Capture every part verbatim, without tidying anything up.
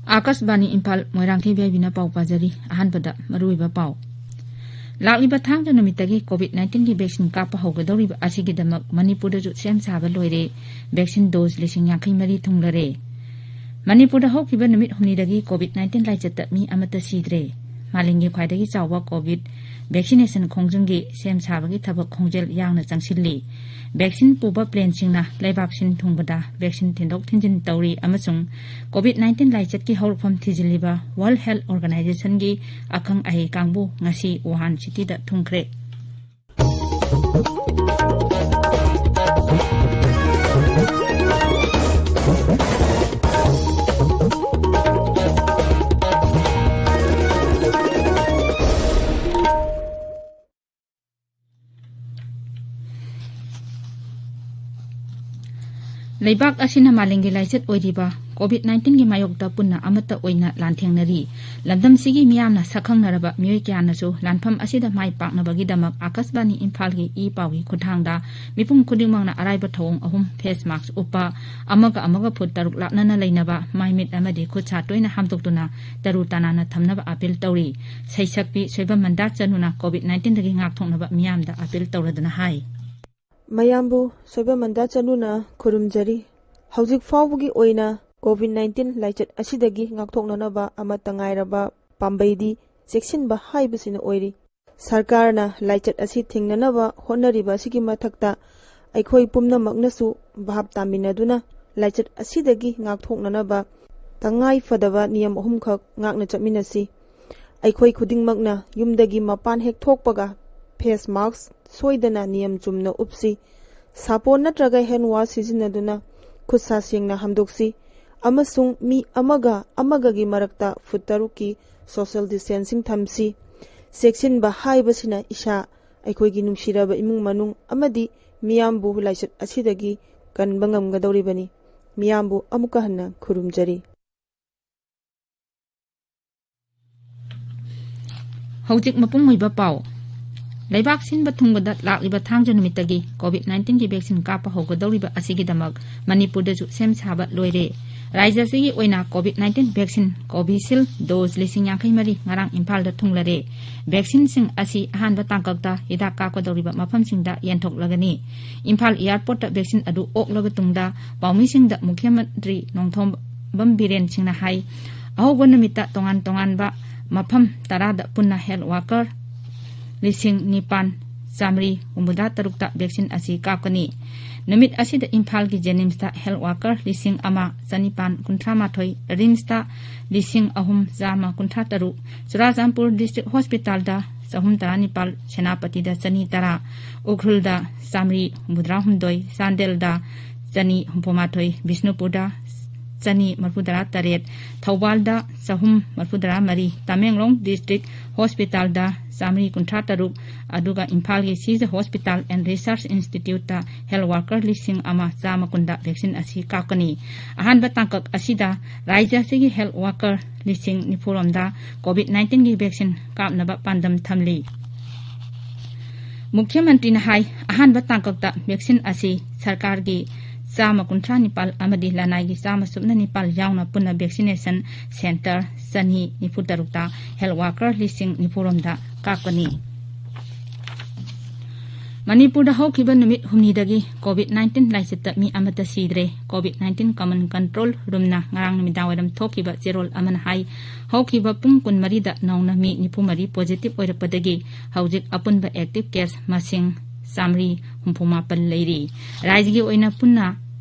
ꯑꯥꯀꯥꯁꯕꯥꯅꯤ Imphal, Moirangthem V ꯑꯥꯏ ꯕꯤꯅ ꯄꯥꯎ ꯄꯥꯖꯔꯤ꯫ ꯑꯍꯥꯟꯕꯗ ꯃꯔꯨꯑꯣꯏꯕ ꯄꯥꯎ꯫ ꯂꯥꯛꯂꯤꯕ ꯊꯥꯡꯖ ꯅꯨꯃꯤꯠꯇꯒꯤ ꯀꯣꯚꯤꯗ ꯅꯥꯏꯟꯇꯤꯟꯒꯤ ꯚꯦꯛꯁꯤꯟ ꯀꯥꯞꯄ ꯍꯧꯒꯗꯧꯔꯤꯕ ꯑꯁꯤꯒꯤꯗꯃꯛ ꯃꯅꯤꯄꯨꯔꯗꯁꯨ ꯁꯦꯝ ꯁꯥꯕ ꯂꯣꯏꯔꯦ꯫ ꯚꯦꯛꯁꯤꯟ ꯗꯣꯖ ꯂꯤꯁꯤꯡ ꯌꯥꯡꯈꯩ ꯃꯔꯤ ꯊꯨꯡꯂꯔꯦ꯫ ꯃꯅꯤꯄꯨꯔꯗ ꯍꯧꯈꯤꯕ ꯅꯨꯃꯤꯠ ꯍꯨꯝꯅꯤꯗꯒꯤ ꯀꯣꯚꯤꯗ ꯅꯥꯏꯟꯇꯤꯟ ꯂꯥꯏꯆꯠꯇ ꯃꯤ ꯑꯃꯠꯇ ꯁꯤꯗ꯭ꯔꯦ꯫ ꯃꯥꯂꯦꯝꯒꯤ ꯈ꯭ꯋꯥꯏꯗꯒꯤ ꯆꯥꯎꯕ ꯀꯣꯚꯤꯗ ꯚꯦꯛꯁꯤꯅꯦꯁꯟ ꯈꯣꯡꯖꯪꯒꯤ ꯁꯦꯝ ꯁꯥꯕꯒꯤ ꯊꯕꯛ ꯈꯣꯡꯖꯦꯜ ꯌꯥꯡꯅ ꯆꯪꯁꯤꯜꯂꯤ꯫ ꯚꯦꯛꯁꯤꯟ ꯄꯨꯕ ꯄ꯭ꯂꯦꯟꯁꯤꯡꯅ ꯂꯩꯕꯥꯛ ꯁꯤꯟ ꯊꯨꯡꯕꯗ ꯚꯦꯛꯁꯤꯟ ꯊꯤꯟꯗꯣꯛ ꯊꯤꯟꯖꯤꯟ ꯇꯧꯔꯤ ꯑꯃꯁꯨꯡ ꯀꯣꯚꯤꯗ ꯅꯥꯏꯟꯇꯤꯟ ꯂꯥꯏꯆꯠꯀꯤ ꯍꯧꯔꯛꯐꯝ ꯊꯤꯖꯤꯜꯂꯤꯕ ꯋꯥꯔꯜꯗ ꯍꯦꯜꯊ ꯑꯣꯔꯒꯅꯥꯏꯖꯦꯁꯟꯒꯤ ꯑꯈꯪ ꯑꯍꯩ ꯀꯥꯡꯕꯨ ꯉꯁꯤ ꯋꯨꯍꯥꯟ ꯁꯤꯇꯤꯗ ꯊꯨꯡꯈ꯭ꯔꯦ꯫ ꯂꯩꯕꯥꯛ ꯑꯁꯤꯅ ꯃꯥꯂꯦꯝꯒꯤ ꯂꯥꯏꯆꯠ ꯑꯣꯏꯔꯤꯕ ꯀꯣꯚꯤꯗ ꯅꯥꯏꯟꯇꯤꯟꯒꯤ ꯃꯥꯌꯣꯛꯇ ꯄꯨꯟꯅ ꯑꯃꯠꯇ ꯑꯣꯏꯅ ꯂꯥꯟꯊꯦꯡꯅꯔꯤ꯫ ꯂꯝꯗꯝꯁꯤꯒꯤ ꯃꯤꯌꯥꯝꯅ ꯁꯛꯈꯪꯅꯔꯕ ꯃꯤꯑꯣꯏ ꯀꯌꯥꯅꯁꯨ ꯂꯥꯟꯐꯝ ꯑꯁꯤꯗ ꯃꯥꯏ ꯄꯥꯛꯅꯕꯒꯤꯗꯃꯛ ꯑꯥꯀꯥꯁꯕꯥꯅꯤ ꯏꯝꯐꯥꯜꯒꯤ ꯏ ꯄꯥꯎꯒꯤ ꯈꯨꯠꯊꯥꯡꯗ ꯃꯤꯄꯨꯝ ꯈꯨꯗꯤꯡꯃꯛꯅ ꯑꯔꯥꯏꯕ ꯊꯧꯑꯣꯡ ꯑꯍꯨꯝ: ꯐꯦꯁ ꯃꯥꯛꯁ ꯎꯞꯄ, ꯑꯃꯒ ꯑꯃꯒ ꯐꯨꯠ ꯇꯔꯨꯛ ꯂꯥꯞꯅꯅ ꯂꯩꯅꯕ, ꯃꯥꯏ ꯃꯤꯠ ꯑꯃꯗꯤ ꯈꯨꯠ ꯁꯥ ꯇꯣꯏꯅ ꯍꯥꯝꯗꯣꯛꯇꯨꯅ ꯇꯔꯨ ꯇꯅꯥꯟꯅ ꯊꯝꯅꯕ ꯑꯥꯄꯤꯜ ꯇꯧꯔꯤ꯫ ꯁꯩꯁꯛꯄꯤ ꯁꯣꯏꯕꯝ ꯃꯟꯗꯥ ꯆꯅꯨꯅ ꯀꯣꯚꯤꯗ ꯅꯥꯏꯟꯇꯤꯟꯗꯒꯤ ꯉꯥꯛꯊꯣꯛꯅꯕ ꯃꯤꯌꯥꯝꯗ ꯑꯥꯄꯤꯜ ꯇꯧꯔꯗꯨꯅ ꯍꯥꯏ꯫ ꯃꯌꯥꯝꯕꯨ ꯁꯣꯏꯕꯝ ꯃꯟꯗꯥ ꯆꯅꯨꯅ ꯈꯨꯔꯨꯝꯖꯔꯤ꯫ ꯍꯧꯖꯤꯛ ꯐꯥꯎꯕꯒꯤ ꯑꯣꯏꯅ ꯀꯣꯚꯤꯗ ꯅꯥꯏꯟꯇꯤꯟ ꯂꯥꯏꯆꯠ ꯑꯁꯤꯗꯒꯤ ꯉꯥꯛꯊꯣꯛꯅꯅꯕ ꯑꯃꯠꯇ ꯉꯥꯏꯔꯕ ꯄꯥꯝꯕꯩꯗꯤ ꯆꯦꯛꯁꯤꯟꯕ ꯍꯥꯏꯕꯁꯤꯅ ꯑꯣꯏꯔꯤ꯫ ꯁꯔꯀꯥꯔꯅ ꯂꯥꯏꯆꯠ ꯑꯁꯤ ꯊꯤꯡꯅꯅꯕ ꯍꯣꯠꯅꯔꯤꯕ ꯑꯁꯤꯒꯤ ꯃꯊꯛꯇ, ꯑꯩꯈꯣꯏ ꯄꯨꯝꯅꯃꯛꯅꯁꯨ ꯚꯥꯞ ꯇꯥꯃꯤꯟꯅꯗꯨꯅ ꯂꯥꯏꯆꯠ ꯑꯁꯤꯗꯒꯤ ꯉꯥꯛꯊꯣꯛꯅꯅꯕ ꯇꯉꯥꯏ ꯐꯗꯕ ꯅꯤꯌꯝ ꯑꯍꯨꯝꯈꯛ ꯉꯥꯛꯅ ꯆꯠꯃꯤꯟꯅꯁꯤ꯫ ꯑꯩꯈꯣꯏ ꯈꯨꯗꯤꯡꯃꯛꯅ ꯌꯨꯝꯗꯒꯤ ꯃꯄꯥꯟ ꯍꯦꯛ ꯊꯣꯛꯄꯒ ꯐꯦꯁ ꯃꯥꯛꯁ ꯁꯣꯏꯗꯅ ꯅꯤꯌꯝ ꯆꯨꯝꯅ ꯎꯞꯁꯤ꯫ ꯁꯥꯄꯣꯟ ꯅꯠꯇ꯭ꯔꯒ ꯍꯦꯟ ꯋꯥꯁ ꯁꯤꯖꯤꯟꯅꯗꯨꯅ ꯈꯨꯠ ꯁꯥ ꯁꯦꯡꯅ ꯍꯥꯝꯗꯣꯛꯁꯤ ꯑꯃꯁꯨꯡ ꯃꯤ ꯑꯃꯒ ꯑꯃꯒꯒꯤ ꯃꯔꯛꯇ ꯐꯨꯠ ꯇꯔꯨꯛꯀꯤ ꯁꯣꯁꯤꯌꯦꯜ ꯗꯤꯁꯇꯦꯟꯁꯤꯡ ꯊꯝꯁꯤ꯫ ꯆꯦꯛꯁꯤꯟꯕ ꯍꯥꯏꯕꯁꯤꯅ ꯏꯁꯥ, ꯑꯩꯈꯣꯏꯒꯤ ꯅꯨꯡꯁꯤꯔꯕ ꯏꯃꯨꯡ ꯃꯅꯨꯡ ꯑꯃꯗꯤ ꯃꯤꯌꯥꯝꯕꯨ ꯂꯥꯏꯆꯠ ꯑꯁꯤꯗꯒꯤ ꯀꯟꯕ ꯉꯝꯒꯗꯧꯔꯤꯕꯅꯤ꯫ ꯃꯤꯌꯥꯝꯕꯨ ꯑꯃꯨꯛꯀ ꯍꯟꯅ ꯈꯨꯔꯨꯝꯖꯔꯤ꯫ ꯍꯧꯖꯤꯛ ꯃꯄꯨꯡ ꯑꯣꯏꯕ ꯄꯥꯎ꯫ ꯂꯩꯕꯥꯛ ꯁꯤꯟꯕ ꯊꯨꯡꯕꯗ ꯂꯥꯛꯂꯤꯕ ꯊꯥꯡꯖ ꯅꯨꯃꯤꯠꯇꯒꯤ ꯀꯣꯚꯤꯗ ꯅꯥꯏꯟꯇꯤꯟꯒꯤ ꯚꯦꯛꯁꯤꯟ ꯀꯥꯞꯄ ꯍꯧꯒꯗꯧꯔꯤꯕ ꯑꯁꯤꯒꯤꯗꯃꯛ ꯃꯅꯤꯄꯨꯔꯗꯁꯨ ꯁꯦꯝ ꯁꯥꯕ ꯂꯣꯏꯔꯦ꯫ ꯔꯥꯖ꯭ꯌ ꯑꯁꯤꯒꯤ ꯑꯣꯏꯅ COVID nineteen vaccine Covishield dose ꯂꯤꯁꯤꯡ ꯌꯥꯡꯈꯩ ꯃꯔꯤ ꯉꯔꯥꯡ ꯏꯝꯐꯥꯜꯗ ꯊꯨꯡꯂꯔꯦ꯫ ꯚꯦꯛꯁꯤꯟꯁꯤꯡ ꯑꯁꯤ ꯑꯍꯥꯟꯕ ꯇꯥꯡꯀꯛꯇ ꯍꯤꯗꯥꯛ ꯀꯥꯞꯀꯗꯧꯔꯤꯕ ꯃꯐꯝꯁꯤꯡꯗ ꯌꯦꯟꯊꯣꯛꯂꯒꯅꯤ꯫ ꯏꯝꯐꯥꯜ ꯑꯦꯌꯥꯔꯄꯣꯔꯠꯇ ꯚꯦꯛꯁꯤꯟ ꯑꯗꯨ ꯑꯣꯛꯂꯕ ꯇꯨꯡꯗ ꯄꯥꯎꯃꯤꯁꯤꯡꯗ ꯃꯨꯈ꯭ꯌ ꯃꯟꯇ꯭ꯔꯤ ꯅꯣꯡꯊꯣꯝꯕꯝ ꯕꯤꯔꯦꯟ ꯁꯤꯡꯅ ꯍꯥꯏ, ꯑꯍꯧꯕ ꯅꯨꯃꯤꯠꯇ ꯇꯣꯉꯥꯟ ꯇꯣꯉꯥꯟꯕ ꯃꯐꯝ ꯇꯔꯥꯗ ꯄꯨꯟꯅ ꯍꯦꯜꯊ ꯋꯥꯔꯀꯔ ꯂꯤꯁꯤꯡ ꯅꯤꯄꯥꯟ ꯆꯥꯃꯔꯤ ꯍꯨꯝꯐꯨꯇꯔꯨꯛꯇ ꯚꯦꯛꯁꯤꯟ ꯑꯁꯤ ꯀꯥꯞꯀꯅꯤ꯫ ꯅꯨꯃꯤꯠ ꯑꯁꯤꯗ ꯏꯝꯐꯥꯜꯒꯤ ꯖꯦꯅꯤꯝꯁꯇ ꯍꯦꯜꯊ ꯋꯥꯔꯀꯔ ꯂꯤꯁꯤꯡ ꯑꯃ ꯆꯅꯤꯄꯥꯟ ꯀꯨꯟꯊ꯭ꯔꯥ ꯃꯥꯊꯣꯏ, ꯔꯤꯝꯁꯇ ꯂꯤꯁꯤꯡ ꯑꯍꯨꯝ ꯆꯥꯝꯃ ꯀꯨꯟꯊ꯭ꯔꯥ ꯇꯔꯨꯛ, ꯆꯨꯔꯥꯆꯥꯟꯄꯨꯔ ꯗꯤꯁꯇ꯭ꯔꯤꯛ ꯍꯣꯁꯄꯤꯇꯥꯜꯗ ꯆꯍꯨꯝ ꯇꯔꯥꯅꯤꯄꯥꯜ, ꯁꯦꯅꯥꯄꯇꯤꯗ ꯆꯅꯤ ꯇꯔꯥ, ꯎꯈ꯭ꯔꯨꯜꯗ ꯆꯥꯃꯔꯤ ꯍꯨꯝꯐꯨꯇꯔꯥ ꯍꯨꯝꯗꯣꯏ, ꯆꯥꯟꯗꯦꯜꯗ ꯆꯅꯤ ꯍꯨꯝꯐꯨ ꯃꯥꯊꯣꯏ, ꯕꯤꯁꯅꯨꯄꯨꯔꯗ ꯆꯅꯤ ꯃꯔꯤꯐꯨꯇꯔꯥ ꯇꯔꯦꯠ, ꯊꯧꯕꯥꯜꯗ ꯆꯍꯨꯝ ꯃꯔꯤꯐꯨꯇꯔꯥ ꯃꯔꯤ, ꯇꯃꯦꯡꯂꯣꯡ ꯗꯤꯁꯇ꯭ꯔꯤꯛ ꯍꯣꯁꯄꯤꯇꯥꯜꯗ ꯆꯥꯃꯔꯤ ꯀꯨꯟꯊ꯭ꯔꯥ ꯇꯔꯨꯛ, ꯑꯗꯨꯒ ꯏꯝꯐꯥꯜꯒꯤ ꯁꯤꯖ ꯍꯣꯁꯄꯤꯇꯥꯜ ꯑꯦꯟ ꯔꯤꯁꯔꯆ ꯏꯟꯁꯇꯤꯇ꯭ꯌꯨꯠꯇ ꯍꯦꯜꯊ ꯋꯥꯔꯀꯔ ꯂꯤꯁꯤꯡ ꯑꯃ ꯆꯥꯝꯃ ꯀꯨꯟꯗ ꯚꯦꯛꯁꯤꯟ ꯑꯁꯤ ꯀꯥꯞꯀꯅꯤ꯫ ꯑꯍꯥꯟꯕ ꯇꯥꯡꯀꯛ ꯑꯁꯤꯗ ꯔꯥꯖ꯭ꯌ ꯑꯁꯤꯒꯤ ꯍꯦꯜꯊ ꯋꯥꯔꯀꯔ ꯂꯤꯁꯤꯡ ꯅꯤꯐꯨꯔꯣꯝꯗ ꯀꯣꯚꯤꯗ ꯅꯥꯏꯟꯇꯤꯟꯒꯤ ꯚꯦꯛꯁꯤꯟ ꯀꯥꯞꯅꯕ ꯄꯥꯟꯗꯝ ꯊꯝꯂꯤ꯫ ꯃꯨꯈ꯭ꯌ ꯃꯟꯇ꯭ꯔꯤꯅ ꯍꯥꯏ, ꯑꯍꯥꯟꯕ ꯇꯥꯡꯀꯛꯇ ꯚꯦꯛꯁꯤꯟ ꯑꯁꯤ ꯁꯔꯀꯥꯔꯒꯤ ꯆꯥꯝꯃ ꯀꯨꯟꯊ꯭ꯔꯥ ꯅꯤꯄꯥꯜ ꯑꯃꯗꯤ ꯂꯅꯥꯏꯒꯤ ꯆꯥꯝꯃ ꯁꯨꯞꯅ ꯅꯤꯄꯥꯜ ꯌꯥꯎꯅ ꯄꯨꯟꯅ ꯚꯦꯛꯁꯤꯅꯦꯁꯟ ꯁꯦꯟꯇꯔ ꯆꯅꯤ ꯅꯤꯐꯨ ꯇꯔꯨꯛꯇ ꯍꯦꯜꯊ ꯋꯥꯔꯀꯔ ꯂꯤꯁꯤꯡ ꯅꯤꯐꯨꯔꯣꯝꯗ ꯀꯥꯞꯀꯅꯤ꯫ ꯃꯅꯤꯄꯨꯔꯗ ꯍꯧꯈꯤꯕ ꯅꯨꯃꯤꯠ ꯍꯨꯝꯅꯤꯗꯒꯤ ꯀꯣꯚꯤꯗ ꯅꯥꯏꯟꯇꯤꯟ ꯂꯥꯏꯆꯠꯇ ꯃꯤ ꯑꯃꯠꯇ ꯁꯤꯗ꯭ꯔꯦ꯫ ꯀꯣꯚꯤꯗ ꯅꯥꯏꯟꯇꯤꯟ ꯀꯃꯟ ꯀꯟꯇ꯭ꯔꯣꯜ ꯔꯨꯝꯅ ꯉꯔꯥꯡ ꯅꯨꯃꯤꯗꯥꯡꯋꯥꯏꯔꯝ ꯊꯣꯛꯈꯤꯕ ꯆꯦꯔꯣꯜ ꯑꯃꯅ ꯍꯥꯏ, ꯍꯧꯈꯤꯕ ꯄꯨꯡ ꯀꯨꯟꯃꯔꯤꯗ ꯅꯧꯅ ꯃꯤ ꯅꯤꯐꯨ ꯃꯔꯤ ꯄꯣꯖꯤꯇꯤꯚ ꯑꯣꯏꯔꯛꯄꯗꯒꯤ ꯍꯧꯖꯤꯛ ꯑꯄꯨꯟꯕ ꯑꯦꯛꯇꯤꯚ ꯀꯦꯁ ꯃꯁꯤꯡ ꯆꯥꯃꯔꯤ ꯍꯨꯝꯐꯨ ꯃꯥꯄꯜ ꯂꯩꯔꯤ꯫ ꯔꯥꯖ꯭ꯌꯒꯤ ꯑꯣꯏꯅ ꯄꯨꯟꯅ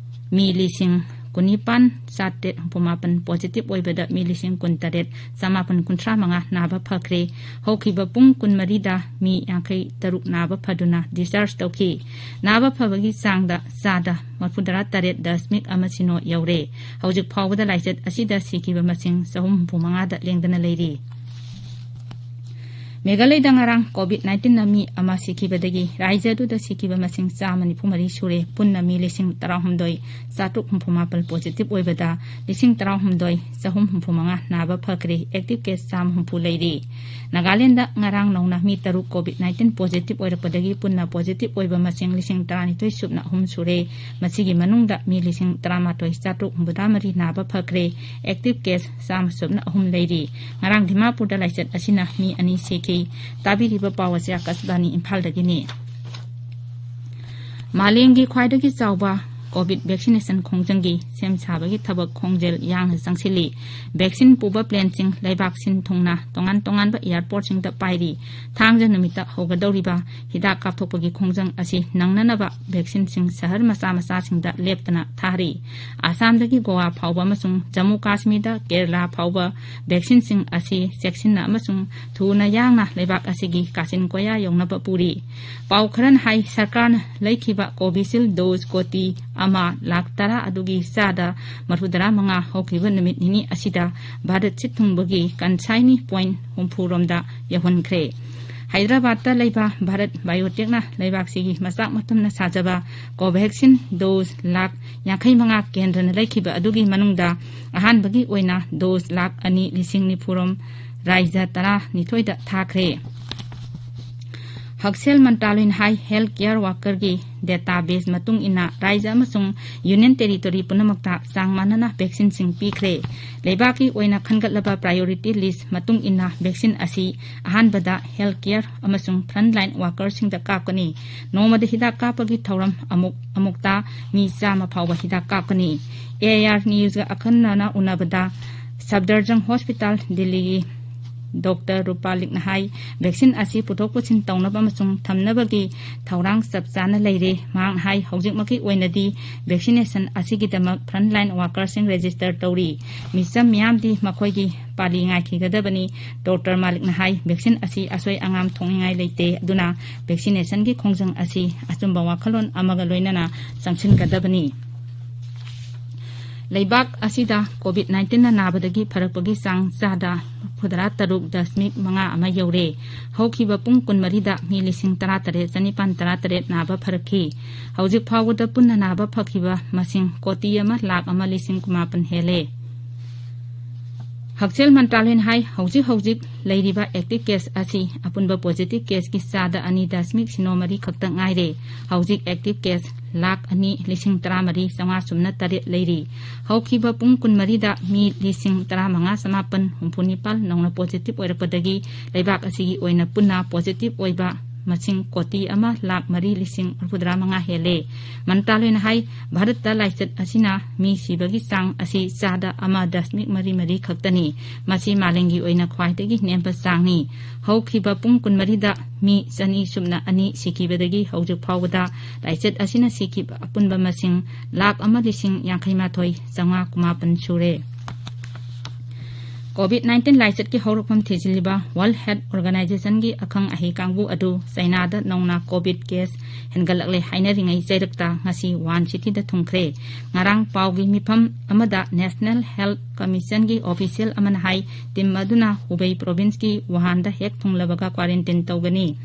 ꯃꯤ ꯂꯤꯁꯤꯡ ꯀꯨꯟꯅꯤꯄꯥꯟ ꯆꯥꯇ꯭ꯔꯦꯠ ꯍꯨꯝꯐꯨ ꯃꯥꯄꯟ ꯄꯣꯖꯤꯇꯤꯚ ꯑꯣꯏꯕꯗ ꯃꯤ ꯂꯤꯁꯤꯡ ꯀꯨꯟꯇꯔꯦꯠ ꯆꯃꯥꯄꯟ ꯀꯨꯟꯊ꯭ꯔꯥ ꯃꯉꯥ ꯅꯥꯕ ꯐꯈ꯭ꯔꯦ꯫ ꯍꯧꯈꯤꯕ ꯄꯨꯡ ꯀꯨꯟꯃꯔꯤꯗ ꯃꯤ ꯌꯥꯡꯈꯩ ꯇꯔꯨꯛ ꯅꯥꯕ ꯐꯗꯨꯅ ꯗꯤꯁꯆꯥꯔꯖ ꯇꯧꯈꯤ꯫ ꯅꯥꯕ ꯐꯕꯒꯤ ꯆꯥꯡꯗ ꯆꯥꯗ ꯃꯔꯤꯐꯨꯇꯔꯥ ꯇꯔꯦꯠ ꯗꯁꯃꯤꯛ ꯑꯃ ꯁꯤꯅꯣ ꯌꯧꯔꯦ꯫ ꯍꯧꯖꯤꯛ ꯐꯥꯎꯕꯗ ꯂꯥꯏꯆꯠ ꯑꯁꯤꯗ ꯁꯤꯈꯤꯕ ꯃꯁꯤꯡ ꯆꯍꯨꯝ ꯍꯨꯝꯐꯨ ꯃꯉꯥꯗ ꯂꯦꯡꯗꯅ ꯂꯩꯔꯤ꯫ ꯃꯦꯘꯥꯂꯌꯗ ꯉꯔꯥꯡ COVID nineteen ꯅ ꯃꯤ ꯑꯃ ꯁꯤꯈꯤꯕꯗꯒꯤ ꯔꯥꯖ꯭ꯌ ꯑꯗꯨꯗ ꯁꯤꯈꯤꯕ ꯃꯁꯤꯡ ꯆꯥꯝꯃ ꯅꯤꯐꯨ ꯃꯔꯤ ꯁꯨꯔꯦ꯫ ꯄꯨꯟꯅ ꯃꯤ ꯂꯤꯁꯤꯡ ꯇꯔꯥꯍꯨꯝꯗꯣꯏ ꯆꯥꯇ꯭ꯔꯨꯛ ꯍꯨꯝꯐꯨ ꯃꯥꯄꯟ positive ꯑꯣꯏꯕꯗ ꯂꯤꯁꯤꯡ ꯇꯔꯥꯍꯨꯝꯗꯣꯏ ꯆꯍꯨꯝ ꯍꯨꯝꯐꯨ ꯃꯉꯥ ꯅꯥꯕ ꯐꯈ꯭ꯔꯦ꯫ Active case ꯆꯥꯝꯃ ꯍꯨꯝꯐꯨ ꯂꯩꯔꯤ꯫ ꯅꯥꯒꯥꯂꯦꯟꯗ ꯉꯔꯥꯡ ꯅꯧꯅ ꯃꯤ ꯇꯔꯨꯛ COVID nineteen positive ꯑꯣꯏꯔꯛꯄꯗꯒꯤ ꯄꯨꯟꯅ positive ꯑꯣꯏꯕ ꯃꯁꯤꯡ ꯂꯤꯁꯤꯡ ꯇꯔꯥꯅꯤꯊꯣꯏ ꯁꯨꯞꯅ ꯑꯍꯨꯝ ꯁꯨꯔꯦ꯫ ꯃꯁꯤꯒꯤ ꯃꯅꯨꯡꯗ ꯃꯤ ꯂꯤꯁꯤꯡ ꯇꯔꯥꯃꯥꯊꯣꯏ ꯆꯥꯇ꯭ꯔꯨꯛ ꯍꯨꯝꯐꯨꯇꯔꯥ ꯃꯔꯤ ꯅꯥꯕ ꯐꯈ꯭ꯔꯦ꯫ Active case ꯆꯥꯝꯃ ꯁꯨꯞꯅ ꯑꯍꯨꯝ ꯂꯩꯔꯤ꯫ ꯉꯔꯥꯡ ꯗꯤꯃꯥꯄꯨꯔꯗ ꯂꯥꯏꯆꯠ ꯑꯁꯤꯅ ꯃꯤ ꯑꯅꯤ ꯁꯤꯈꯤ꯫ ꯇꯥꯕꯤꯔꯤꯕ ꯄꯥꯎ ꯑꯁꯤ ꯑꯥꯀꯥꯁꯕꯥꯅꯤ ꯏꯝꯐꯥꯜꯗꯒꯤꯅꯤ꯫ ꯃꯥꯂꯦꯝꯒꯤ ꯈ꯭ꯋꯥꯏꯗꯒꯤ ꯆꯥꯎꯕ COVID vaccination ꯈꯣꯡꯖꯪꯒꯤ ꯁꯦꯝ ꯁꯥꯕꯒꯤ ꯊꯕꯛ ꯈꯣꯡꯖꯦꯜ ꯌꯥꯡꯅ ꯆꯪꯁꯤꯜꯂꯤ꯫ Vaccine ꯄꯨꯕ planeꯁꯤꯡ ꯂꯩꯕꯥꯛ ꯁꯤꯟ ꯊꯨꯡꯅ ꯇꯣꯉꯥꯟ ꯇꯣꯉꯥꯟꯕ airportꯁꯤꯡꯗ ꯄꯥꯏꯔꯤ꯫ ꯊꯥꯡꯖ ꯅꯨꯃꯤꯠꯇ ꯍꯧꯒꯗꯧꯔꯤꯕ ꯍꯤꯗꯥꯛ ꯀꯥꯞꯊꯣꯛꯄꯒꯤ ꯈꯣꯡꯖꯪ ꯑꯁꯤ ꯅꯪꯅꯅꯕ vaccineꯁꯤꯡ ꯁꯍꯔ ꯃꯆꯥ ꯃꯆꯥꯁꯤꯡꯗ ꯂꯦꯞꯇꯅ ꯊꯥꯔꯤ꯫ ꯑꯁꯥꯝꯗꯒꯤ ꯒꯣꯋꯥ ꯐꯥꯎꯕ ꯑꯃꯁꯨꯡ ꯖꯝꯃꯨ ꯀꯥꯁꯃꯤꯔꯗ ꯀꯦꯔꯂꯥ ꯐꯥꯎꯕ vaccineꯁꯤꯡ ꯑꯁꯤ ꯆꯦꯛꯁꯤꯟꯅ ꯑꯃꯁꯨꯡ ꯊꯨꯅ ꯌꯥꯡꯅ ꯂꯩꯕꯥꯛ ꯑꯁꯤꯒꯤ ꯀꯥꯆꯤꯟ ꯀꯣꯌꯥ ꯌꯧꯅꯕ ꯄꯨꯔꯤ꯫ ꯄꯥꯎ ꯈꯔꯅ ꯍꯥꯏ, ꯁꯔꯀꯥꯔꯅ ꯂꯩꯈꯤꯕ Covishield dose ꯀꯣꯇꯤ ꯑꯃ ꯂꯥꯈ ꯇꯔꯥ ꯑꯗꯨꯒꯤ ꯆꯥꯗ ꯃꯔꯤꯐꯨꯇꯔꯥ ꯃꯉꯥ ꯍꯧꯈꯤꯕ ꯅꯨꯃꯤꯠ ꯅꯤꯅꯤ ꯑꯁꯤꯗ ꯚꯥꯔꯠ ꯁꯤꯟ ꯊꯨꯡꯕꯒꯤ ꯀꯟꯁꯥꯏꯅꯤ point ꯍꯨꯝꯐꯨ ꯔꯣꯝꯗ ꯌꯧꯍꯟꯈ꯭ꯔꯦ꯫ ꯍꯥꯏꯗ꯭ꯔꯕꯥꯗꯇ ꯂꯩꯕ ꯚꯥꯔꯠ ꯕꯥꯏꯑꯣꯇꯦꯛꯅ ꯂꯩꯕꯥꯛꯁꯤꯒꯤ ꯃꯆꯥꯛ ꯃꯊꯨꯝꯅ ꯁꯥꯖꯕ Covaxin dose ꯂꯥꯈ ꯌꯥꯡꯈꯩ ꯃꯉꯥ ꯀꯦꯟꯗ꯭ꯔꯅ ꯂꯩꯈꯤꯕ ꯑꯗꯨꯒꯤ ꯃꯅꯨꯡꯗ ꯑꯍꯥꯟꯕꯒꯤ ꯑꯣꯏꯅ dose ꯂꯥꯈ ꯑꯅꯤ ꯂꯤꯁꯤꯡ ꯅꯤꯐꯨ ꯔꯣꯝ ꯔꯥꯖ꯭ꯌ ꯇꯔꯥꯅꯤꯊꯣꯏꯗ ꯊꯥꯈ꯭ꯔꯦ꯫ ꯍꯛꯁꯦꯜ ꯃꯟꯇ꯭ꯔꯥꯂꯌꯅ ꯍꯥꯏ, health care workerꯒꯤ database ꯃꯇꯨꯡ ꯏꯟꯅ ꯔꯥꯖ꯭ꯌ ꯑꯃꯁꯨꯡ Union Territory ꯄꯨꯝꯅꯃꯛꯇ ꯆꯥꯡ ꯃꯥꯟꯅꯅ vaccineꯁꯤꯡ ꯄꯤꯈ꯭ꯔꯦ꯫ ꯂꯩꯕꯥꯛꯀꯤ ꯑꯣꯏꯅ ꯈꯟꯒꯠꯂꯕ priority list ꯃꯇꯨꯡ ꯏꯟꯅ vaccine ꯑꯁꯤ ꯑꯍꯥꯟꯕꯗ health care ꯑꯃꯁꯨꯡ frontline workerꯁꯤꯡꯗ ꯀꯥꯞꯀꯅꯤ꯫ ꯅꯣꯡꯃꯗ ꯍꯤꯗꯥꯛ ꯀꯥꯞꯄꯒꯤ ꯊꯧꯔꯝ ꯑꯃꯨꯛ, ꯑꯃꯨꯛꯇ ꯃꯤ ꯆꯥꯝꯃ ꯐꯥꯎꯕ ꯍꯤꯗꯥꯛ ꯀꯥꯞꯀꯅꯤ꯫ AIR newsꯀ ꯑꯈꯟꯅꯅ ꯎꯅꯕꯗ ꯁꯐꯗꯔꯖꯪ ꯍꯣꯁꯄꯤꯇꯥꯜ ꯗꯤꯜꯂꯤꯒꯤ ꯗꯣꯛꯇꯔ ꯔꯨꯄꯥꯂꯤꯛꯅ ꯍꯥꯏ, vaccine ꯑꯁꯤ ꯄꯨꯊꯣꯛ ꯄꯨꯁꯤꯟ ꯇꯧꯅꯕ ꯑꯃꯁꯨꯡ ꯊꯝꯅꯕꯒꯤ ꯊꯧꯔꯥꯡ ꯆꯞ ꯆꯥꯅ ꯂꯩꯔꯦ꯫ ꯃꯍꯥꯛꯅ ꯍꯥꯏ, ꯍꯧꯖꯤꯛꯃꯛꯀꯤ ꯑꯣꯏꯅꯗꯤ vaccination ꯑꯁꯤꯒꯤꯗꯃꯛ frontline workerꯁꯤꯡ register ꯇꯧꯔꯤ꯫ ꯃꯤꯆꯝ ꯃꯤꯌꯥꯝꯗꯤ ꯃꯈꯣꯏꯒꯤ ꯄꯥꯂꯤ ꯉꯥꯏꯈꯤꯒꯗꯕꯅꯤ꯫ ꯗꯣꯛꯇꯔ ꯃꯥꯂꯤꯛꯅ ꯍꯥꯏ, vaccine ꯑꯁꯤ ꯑꯁꯣꯏ ꯑꯉꯥꯝ ꯊꯣꯛꯅꯤꯡꯉꯥꯏ ꯂꯩꯇꯦ, ꯑꯗꯨꯅ vaccination ꯒꯤ ꯈꯣꯡꯖꯪ ꯑꯁꯤ ꯑꯆꯨꯝꯕ ꯋꯥꯈꯜꯂꯣꯟ ꯑꯃꯒ ꯂꯣꯏꯅꯅ ꯆꯪꯁꯤꯟꯒꯗꯕꯅꯤ꯫ ꯂꯩꯕꯥꯛ ꯑꯁꯤꯗ COVID nineteen ꯅ ꯅꯥꯕꯗꯒꯤ ꯐꯔꯛꯄꯒꯤ ꯆꯥꯡ ꯆꯥꯗ ꯍꯨꯝꯐꯨꯇꯔꯥ ꯇꯔꯨꯛ ꯗꯁꯃꯤꯛ ꯃꯉꯥ ꯑꯃ ꯌꯧꯔꯦ꯫ ꯍꯧꯈꯤꯕ ꯄꯨꯡ ꯀꯨꯟꯃꯔꯤꯗ ꯃꯤ ꯂꯤꯁꯤꯡ ꯇꯔꯥ ꯇꯔꯦꯠ ꯆꯅꯤꯄꯥꯟ ꯇꯔꯥ ꯇꯔꯦꯠ ꯅꯥꯕ ꯐꯔꯛꯈꯤ꯫ ꯍꯧꯖꯤꯛ ꯐꯥꯎꯕꯗ ꯄꯨꯟꯅ ꯅꯥꯕ ꯐꯈꯤꯕ ꯃꯁꯤꯡ ꯀꯣꯇꯤ ꯑꯃ ꯂꯥꯛ ꯑꯃ ꯂꯤꯁꯤꯡ ꯀꯨꯟꯃꯥꯄꯟ ꯍꯦꯜꯂꯦ꯫ ꯍꯛꯁꯦꯜ ꯃꯟꯇ꯭ꯔꯥꯂꯌꯅ ꯍꯥꯏ, ꯍꯧꯖꯤꯛ ꯍꯧꯖꯤꯛ ꯂꯩꯔꯤꯕ active case ꯑꯁꯤ ꯑꯄꯨꯟꯕ positive case ꯀꯤ ꯆꯥꯗ ꯑꯅꯤ ꯗꯁꯃꯤꯛ ꯁꯤꯅꯣ ꯃꯔꯤ ꯈꯛꯇ ꯉꯥꯏꯔꯦ꯫ ꯍꯧꯖꯤꯛ active case ꯂꯥꯛ ꯑꯅꯤ ꯂꯤꯁꯤꯡ ꯇꯔꯥꯃꯔꯤ ꯆꯥꯝꯃꯉꯥ ꯁꯨꯞꯅ ꯇꯔꯦꯠ ꯂꯩꯔꯤ꯫ ꯍꯧꯈꯤꯕ ꯄꯨꯡ ꯀꯨꯟꯃꯔꯤꯗ ꯃꯤ ꯂꯤꯁꯤꯡ ꯇꯔꯥꯃꯉꯥ ꯆꯃꯥꯄꯟ ꯍꯨꯝꯐꯨ ꯅꯤꯄꯥꯜ ꯅꯧꯅ positive ꯑꯣꯏꯔꯛꯄꯗꯒꯤ ꯂꯩꯕꯥꯛ ꯑꯁꯤꯒꯤ ꯑꯣꯏꯅ ꯄꯨꯟꯅ positive ꯑꯣꯏꯕ ꯃꯁꯤꯡ ꯀꯣꯇꯤ ꯑꯃ ꯂꯥꯛ ꯃꯔꯤ ꯂꯤꯁꯤꯡ ꯃꯔꯤꯐꯨꯇꯔꯥ ꯃꯉꯥ ꯍꯦꯜꯂꯦ꯫ ꯃꯟꯇ꯭ꯔꯥꯂꯌꯅ ꯍꯥꯏ, ꯚꯥꯔꯠꯇ ꯂꯥꯏꯆꯠ ꯑꯁꯤꯅ ꯃꯤ ꯁꯤꯕꯒꯤ ꯆꯥꯡ ꯑꯁꯤ ꯆꯥꯗ ꯑꯃ ꯗꯁꯃꯤꯛ ꯃꯔꯤ ꯃꯔꯤ ꯈꯛꯇꯅꯤ꯫ ꯃꯁꯤ ꯃꯥꯂꯦꯝꯒꯤ ꯑꯣꯏꯅ ꯈ꯭ꯋꯥꯏꯗꯒꯤ ꯅꯦꯝꯕ ꯆꯥꯡꯅꯤ꯫ ꯍꯧꯈꯤꯕ ꯄꯨꯡ ꯀꯨꯟꯃꯔꯤꯗ ꯃꯤ ꯆꯅꯤ ꯁꯨꯞꯅ ꯑꯅꯤ ꯁꯤꯈꯤꯕꯗꯒꯤ ꯍꯧꯖꯤꯛ ꯐꯥꯎꯕꯗ ꯂꯥꯏꯆꯠ ꯑꯁꯤꯅ ꯁꯤꯈꯤꯕ ꯑꯄꯨꯟꯕ ꯃꯁꯤꯡ ꯂꯥꯛ ꯑꯃ ꯂꯤꯁꯤꯡ ꯌꯥꯡꯈꯩ ꯃꯥꯊꯣꯏ ꯆꯥꯝꯃꯉꯥ ꯀꯨꯟꯃꯥꯄꯟ ꯁꯨꯔꯦ꯫ COVID nineteen ꯂꯥꯏꯆꯠꯀꯤ ꯍꯧꯔꯛꯐꯝ ꯊꯤꯖꯤꯜꯂꯤꯕ World Health Organization ꯒꯤ ꯑꯈꯪ ꯑꯍꯩ ꯀꯥꯡꯕꯨ ꯑꯗꯨ ꯆꯩꯅꯥꯗ ꯅꯧꯅ COVID case ꯍꯦꯟꯒꯠꯂꯛꯂꯦ ꯍꯥꯏꯅꯔꯤꯉꯩ ꯆꯩꯔꯛꯇ ꯉꯁꯤ ꯋꯨꯍꯥꯟ ꯁꯤꯇꯤꯗ ꯊꯨꯡꯈ꯭ꯔꯦ꯫ ꯉꯔꯥꯡ ꯄꯥꯎꯒꯤ ꯃꯤꯐꯝ ꯑꯃꯗ National Health Commission ꯒꯤ official ꯑꯃꯅ ꯍꯥꯏ, team ꯑꯗꯨꯅ ꯍꯨꯕꯩ province ꯀꯤ ꯋꯨꯍꯥꯟꯗ ꯍꯦꯛ ꯊꯨꯡꯂꯕꯒ quarantine ꯇꯧꯒꯅꯤ꯫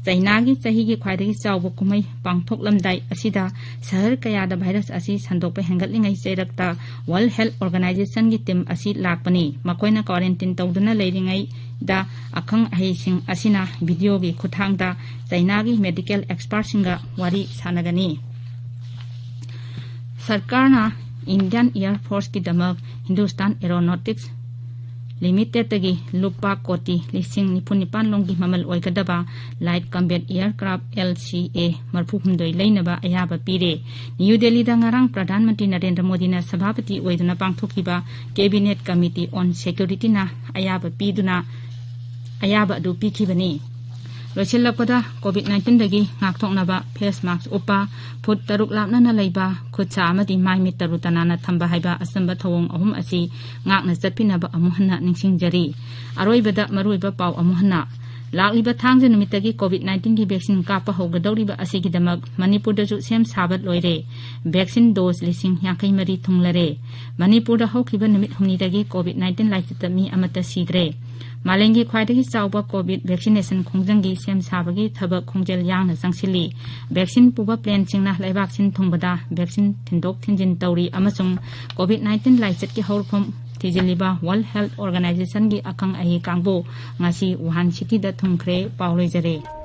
ꯆꯩꯅꯥꯒꯤ ꯆꯍꯤꯒꯤ ꯈ꯭ꯋꯥꯏꯗꯒꯤ ꯆꯥꯎꯕ ꯀꯨꯝꯍꯩ ꯄꯥꯡꯊꯣꯛꯂꯝꯗꯥꯏ ꯑꯁꯤꯗ ꯁꯍꯔ ꯀꯌꯥꯗ virus ꯑꯁꯤ ꯁꯟꯗꯣꯛꯄ ꯍꯦꯟꯒꯠꯂꯤꯉꯩ ꯆꯩꯔꯛꯇ World Health Organization ꯒꯤ team ꯑꯁꯤ ꯂꯥꯛꯄꯅꯤ꯫ ꯃꯈꯣꯏꯅ quarantine ꯇꯧꯗꯨꯅ ꯂꯩꯔꯤꯉꯩꯗ ꯑꯈꯪ ꯑꯍꯩꯁꯤꯡ ꯑꯁꯤꯅ video ꯒꯤ ꯈꯨꯠꯊꯥꯡꯗ ꯆꯩꯅꯥꯒꯤ medical expert ꯁꯤꯡꯒ ꯋꯥꯔꯤ ꯁꯥꯟꯅꯒꯅꯤ꯫ ꯁꯔꯀꯥꯔꯅ Indian Air Force ꯀꯤꯗꯃꯛ Hindustan Aeronautics Limited ꯇꯒꯤ ꯂꯨꯄꯥ ꯀꯣꯇꯤ ꯂꯤꯁꯤꯡ ꯅꯤꯐꯨ ꯅꯤꯄꯥꯟ ꯂꯣꯝꯒꯤ ꯃꯃꯜ ꯑꯣꯏꯒꯗꯕ Light Combat Aircraft, L C A, ꯃꯔꯤꯐꯨꯍꯨꯝꯗꯣꯏ ꯂꯩꯅꯕ ꯑꯌꯥꯕ ꯄꯤꯔꯦ꯫ ꯅ꯭ꯌꯨ ꯗꯦꯜꯂꯤꯗ ꯉꯔꯥꯡ ꯄ꯭ꯔꯙꯥꯟ ꯃꯟꯇ꯭ꯔꯤ ꯅꯔꯦꯟꯗ꯭ꯔ ꯃꯣꯗꯤꯅ ꯁꯚꯥꯄꯇꯤ ꯑꯣꯏꯗꯨꯅ ꯄꯥꯡꯊꯣꯛꯈꯤꯕ Cabinet Committee on Security ꯅ ꯑꯌꯥꯕ ꯄꯤꯗꯨꯅ ꯑꯌꯥꯕ ꯑꯗꯨ ꯄꯤꯈꯤꯕꯅꯤ꯫ ꯂꯣꯏꯁꯤꯜꯂꯛꯄꯗ, COVID nineteen ꯗꯒꯤ ꯉꯥꯛꯊꯣꯛꯅꯕ face mask ꯎꯞꯄ, ꯐꯨꯠ ꯇꯔꯨꯛ ꯂꯥꯞꯅꯅ ꯂꯩꯕ, ꯈꯨꯠ ꯁꯥ ꯑꯃꯗꯤ ꯃꯥꯏ ꯃꯤꯠ ꯇꯔꯨ ꯇꯅꯥꯟꯅ ꯊꯝꯕ ꯍꯥꯏꯕ ꯑꯆꯝꯕ ꯊꯧꯑꯣꯡ ꯑꯍꯨꯝ ꯑꯁꯤ ꯉꯥꯛꯅ ꯆꯠꯄꯤꯅꯕ ꯑꯃꯨꯛ ꯍꯟꯅ ꯅꯤꯡꯁꯤꯡꯖꯔꯤ꯫ ꯑꯔꯣꯏꯕꯗ ꯃꯔꯨꯑꯣꯏꯕ ꯄꯥꯎ ꯑꯃꯨꯛ ꯍꯟꯅ꯫ ꯂꯥꯛꯂꯤꯕ ꯊꯥꯡꯖ ꯅꯨꯃꯤꯠꯇꯒꯤ COVID-19ꯒꯤ vaccine ꯀꯥꯞꯄ ꯍꯧꯒꯗꯧꯔꯤꯕ ꯑꯁꯤꯒꯤꯗꯃꯛ ꯃꯅꯤꯄꯨꯔꯗꯁꯨ ꯁꯦꯝ ꯁꯥꯕ ꯂꯣꯏꯔꯦ꯫ Vaccine dose ꯂꯤꯁꯤꯡ ꯌꯥꯡꯈꯩ ꯃꯔꯤ ꯊꯨꯡꯂꯔꯦ꯫ ꯃꯅꯤꯄꯨꯔꯗ ꯍꯧꯈꯤꯕ ꯅꯨꯃꯤꯠ ꯍꯨꯝꯅꯤꯗꯒꯤ COVID-19 ꯂꯥꯏꯆꯠꯇ ꯃꯤ ꯑꯃꯠꯇ ꯁꯤꯗ꯭ꯔꯦ꯫ ꯃꯥꯂꯦꯝꯒꯤ ꯈ꯭ꯋꯥꯏꯗꯒꯤ ꯆꯥꯎꯕ COVID vaccination ꯈꯣꯡꯖꯪꯒꯤ ꯁꯦꯝ ꯁꯥꯕꯒꯤ ꯊꯕꯛ ꯈꯣꯡꯖꯦꯜ ꯌꯥꯡꯅ ꯆꯪꯁꯤꯜꯂꯤ꯫ Vaccine ꯄꯨꯕ planeꯁꯤꯡꯅ ꯂꯩꯕꯥꯛ ꯁꯤꯟ ꯊꯨꯡꯕꯗ vaccine ꯊꯤꯟꯗꯣꯛ ꯊꯤꯟꯖꯤꯟ ꯇꯧꯔꯤ ꯑꯃꯁꯨꯡ COVID-19 ꯂꯥꯏꯆꯠꯀꯤ ꯍꯧꯔꯛꯐꯝ ꯊꯤꯖꯤꯜꯂꯤꯕ World Health Organizationꯒꯤ ꯑꯈꯪ ꯑꯍꯩ ꯀꯥꯡꯕꯨ ꯉꯁꯤ Wuhan cityꯗ ꯊꯨꯡꯈ꯭ꯔꯦ꯫ ꯄꯥꯎ ꯂꯣꯏꯖꯔꯦ꯫